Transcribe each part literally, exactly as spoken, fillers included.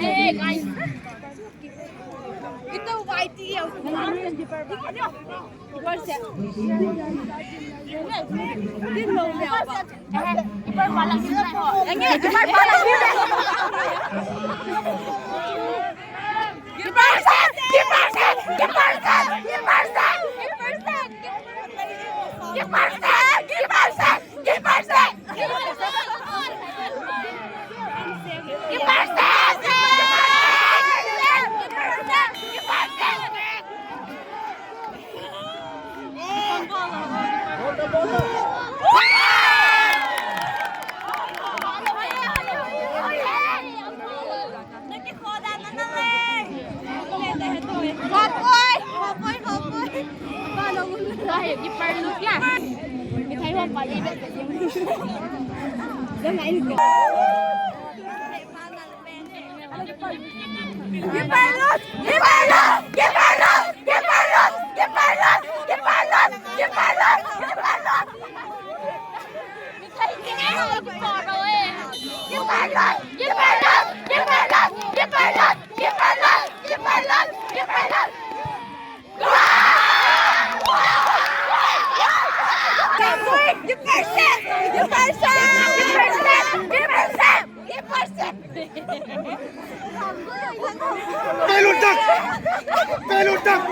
Hey, guys. Ito, Y T L. Ipar se. Din lo le apa? Eh, ipar pala. Ipar pala. Ipar se. Ipar se. Ipar se. Ipar se. Pelutang! Pelutang!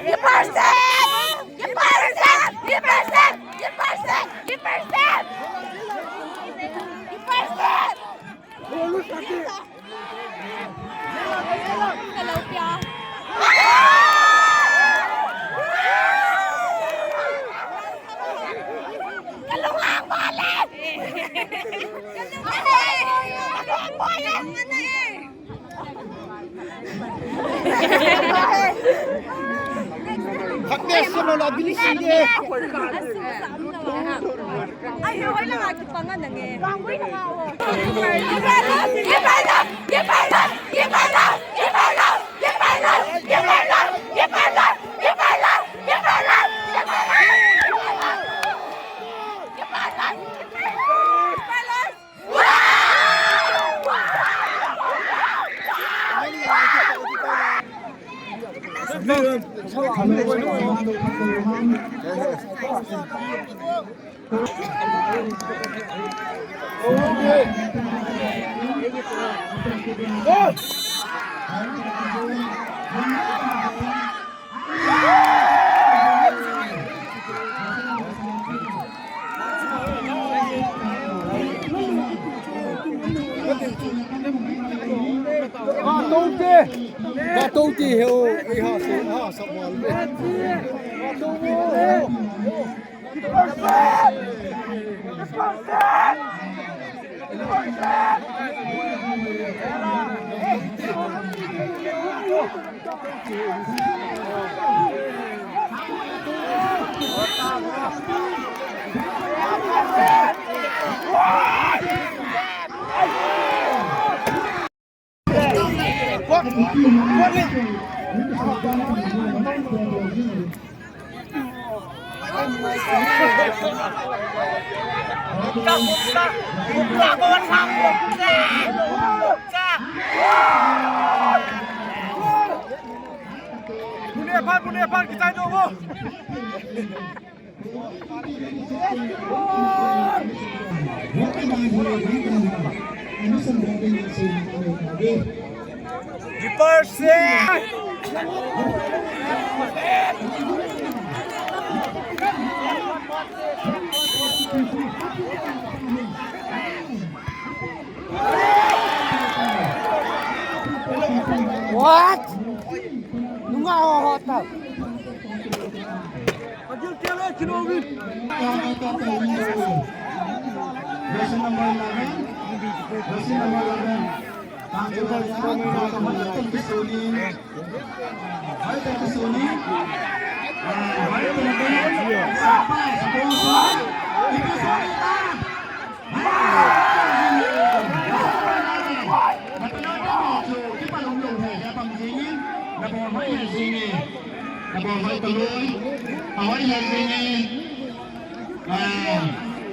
Ye person! Ye person! Ye person! Ye person! Ye person! Ye person! Hello, Pia. Kalung ang balik! Kalung ang balik! Hakne solo la bini sini. Ay, hoy lang aki pangan na nge. Ka to te, ka to te he o, ei ha se, ha sa mo le. Ka to mo. Bune phan, bune phan, kichai do wo. Departure! What? Nunga ho ho ta. Agil kele kino win. Jersey number eleven. Jersey number eleven. Thank you very much. Thank you, Sony. Hi, thank you, Sony. Ah, hi, thank you. Surprise, sponsor. Thank you, Sony.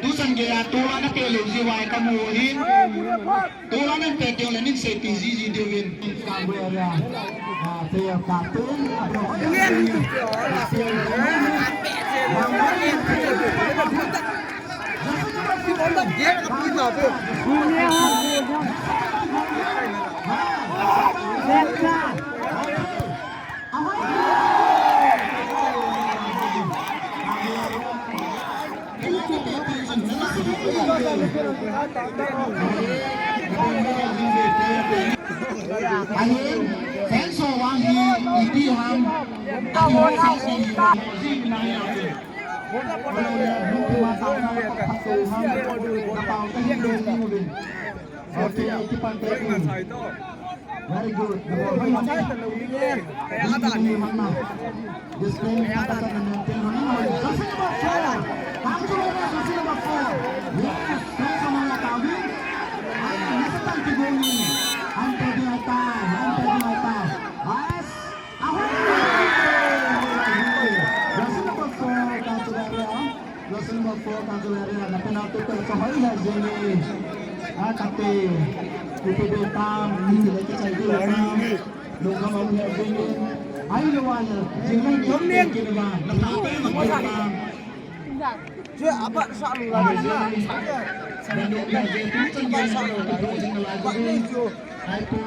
Tuchan geiya tol'a napeh lou jeh uva kamu ahin. Tol'a napeh teng le nin seipi jiji diuvin. Ahin, fans ho vang hi, iti ham, ati ho vang hi, jing na ya. Hello, ya, mutu ma ta na ko phat ko ham, na pau ta hi lo ni mo bin. Okay, kipan te. Very good. Discipline, Jersey number four. Thank you very much, jersey number four. Yes, thank you, Mama Tawi. Ay, nasa tang kigoni. Ang pwede ata, ang pwede ata. Yes. Ahoi! Jersey number four, Kachularia. Jersey number four, Kachularia. Na penalty pe sa hoi ya jini. Ah, kate. Kutu be tam, ni le kichai be tam. Lungkam a um ya jingin. Ai lo wa ya. Jingin jong ne kin ba. Na ta pe ma kin ba. Je apa sa lu la. Apa sa lu la. Ai po.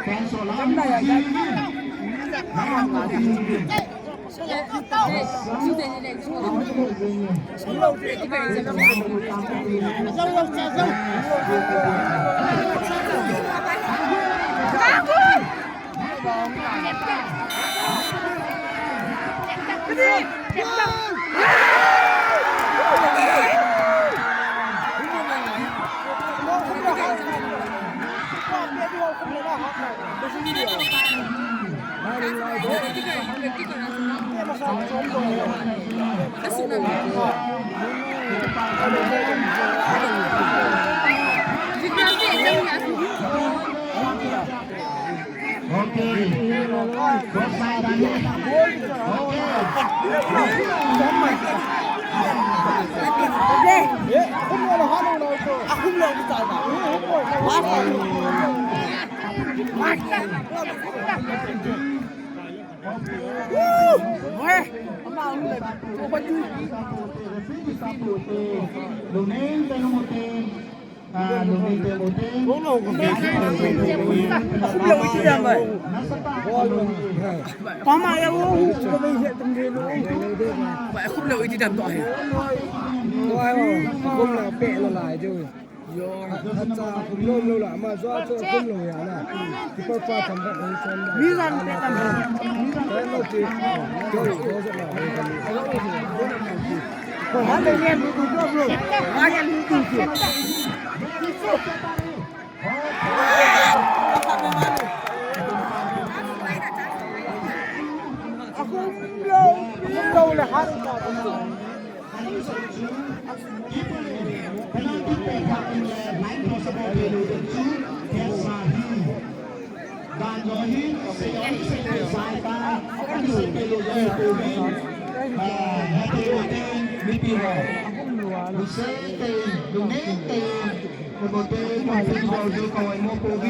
Kan so la. Jingin. Na ma jingin. Okay.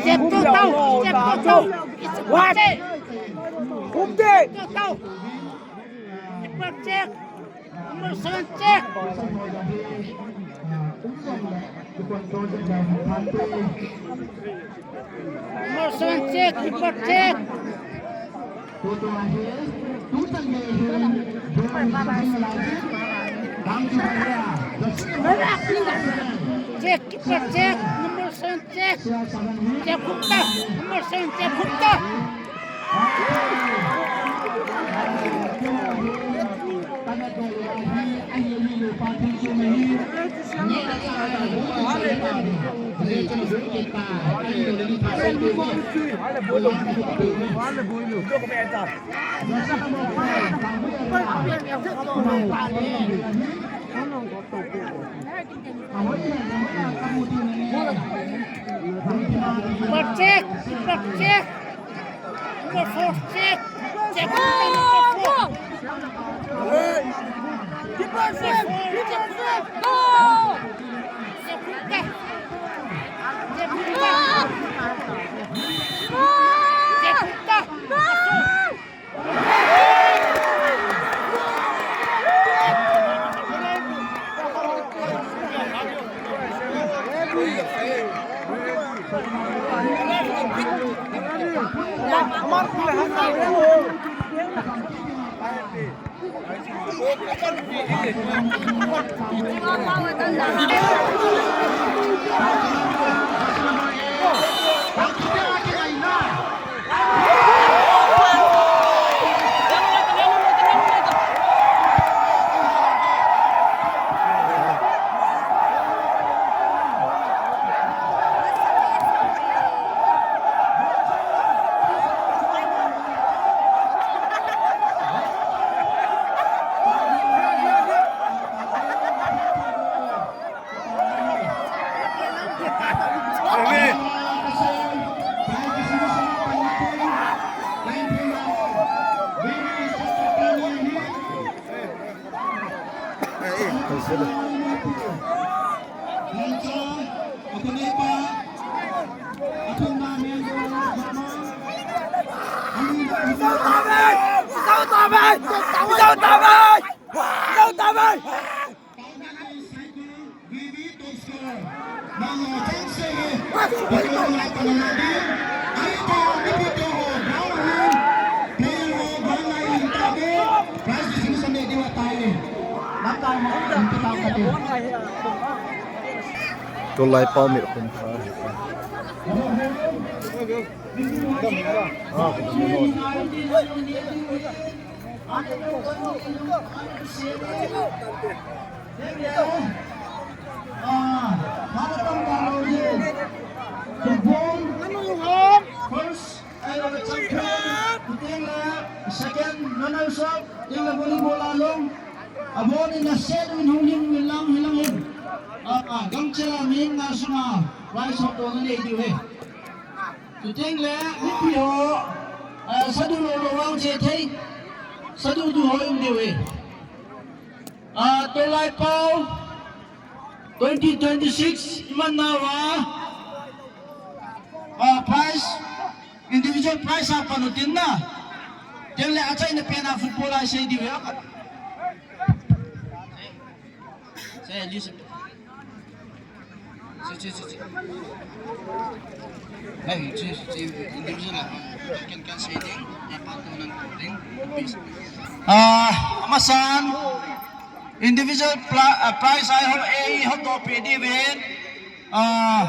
Chep tu tau, chep tu tau. What? Chep tu tau. Number seven, check. Number seven, check. Number seven, check. Number check. Check, keeper, check. Number seven, check. Check, Gupta. Number seven, check, Gupta. Check, check. Number four, check. Check. Number four. Keeper safe. Keeper safe. Go. Check. Check. Check. Go. Tolai pau mi khum kha. Second, runner-up, tengle volleyball a long. Abon in a set win hung lim win lang hilang hin. Ah, ah, gangchela mi na sunga prize hop to na nei diu he. Chuteng le, mipi ho, eh, sadu lou lou vang che thei. Sadu du ho um diu e. Ah, Tolai Pau, twenty twenty-six, iman na va. Ah, prize, individual prize a panu tin na. Teng le, achaina pen a football a sei diu e. Sei, listen. Ah, amasan individual pla-, ah, prize a ho, a ho to pe diu vin. Ah,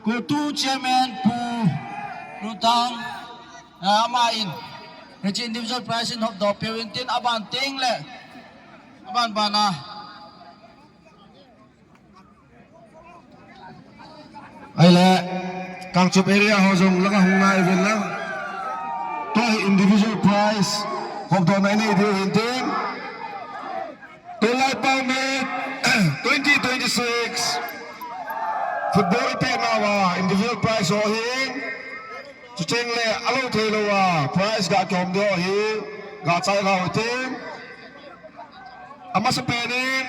KOTU chairman Pu Nutang, ah, ama in. Hiche individual prize in ho to pe vin tin aban teng le. Aban bana. Ahile, Kangchup area ho jong langa hung nai uvin lang. Tua hi individual prize hop dohna inei diu hin tin. Tolai Pau Meet twenty twenty-six football pet na va individual prize ho hin. Chuteng le alou thei lou a prize ga kihom diu hi ga chai ga u tin. Amasapen in